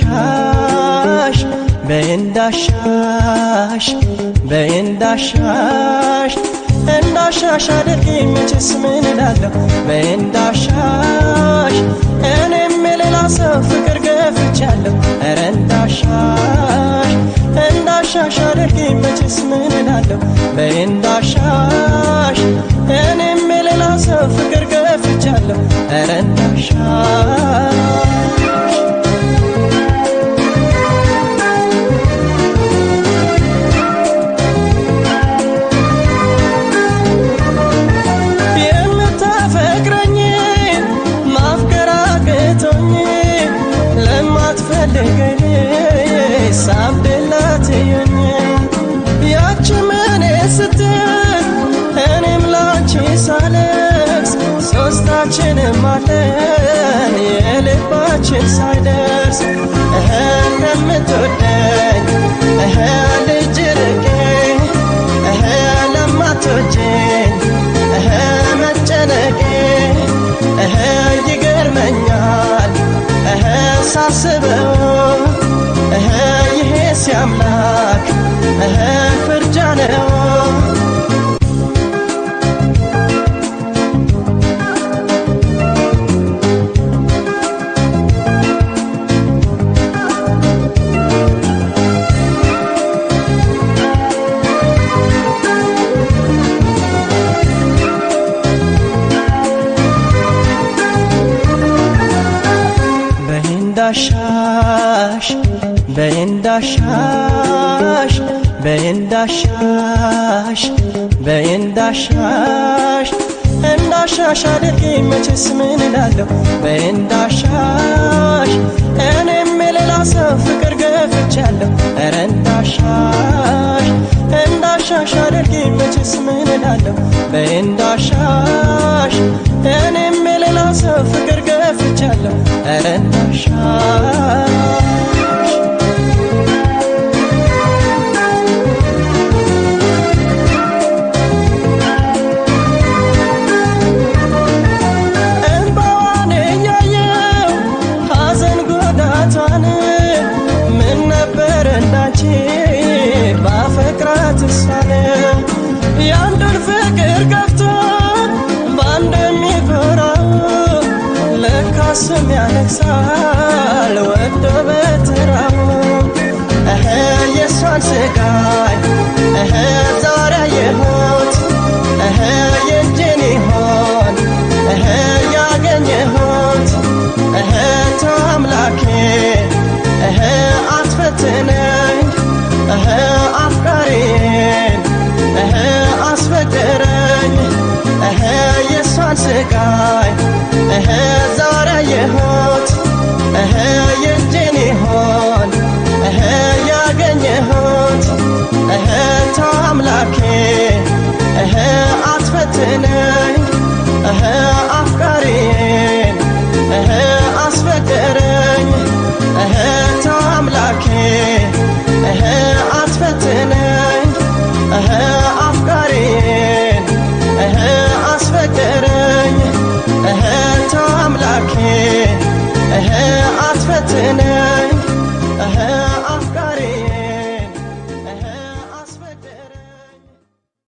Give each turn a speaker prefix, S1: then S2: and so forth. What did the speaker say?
S1: በይንዳሻሽ በይንዳሻሽ በይንዳሻሽ እንዳሻሽ አድርጊ መቼስ ምን እላለሁ በይንዳሻሽ እኔም የሌላ ሰው ፍቅር ገፍቻለሁ ኧረ እንዳሻሽ እንዳሻሽ አድርጊ መቼስ ምን እላለሁ በይንዳሻሽ እኔም የሌላ ሰው ፍቅር ገፍቻለሁ ኧረ እንዳሻሽ የምታፈቅረኝ ማፍቀር አቅቶኝ ለማትፈልገኝ ሳብድላት እዩኝ ያቺ ምኔ ስትል እኔም ላንቺ ሳለቅስ ሶስታችንም አለን የልባችን ሳይደርስ እህ ከምትወደኝ እህ ልጅ ርቄ እህ ለማትወጂኝ እህ መጨነቄ እህ ይገርመኛል እህ ሳስበው እህ ይሄ ሲያምላክ እህ ፍርጃ ነው። በይንዳሻሽ በይንዳሻሽ በይንዳሻሽ በይንዳሻሽ እንዳሻሽ አድርጊ መቼስ ምን እላለሁ በይንዳሻሽ እኔም የሌላ ሰው ፍቅር ገፍቻለሁ ኧረ እንዳሻሽ እንዳሻሽ አድርጊ መቼስ ምን እላለሁ በይንዳሻሽ እኔም የሌላ ሰው ፍቅር ገፍቻለሁ ኧረ እንዳሻሽ እንባዋን እያየው ሐዘን ጉዳቷን ምን ነበር እንዳንቺ ባፈቅራት እሷን የአንዱን ፍቅር ገፍቶ በአንዱ የሚኮራው ለካስም ያለቅሳል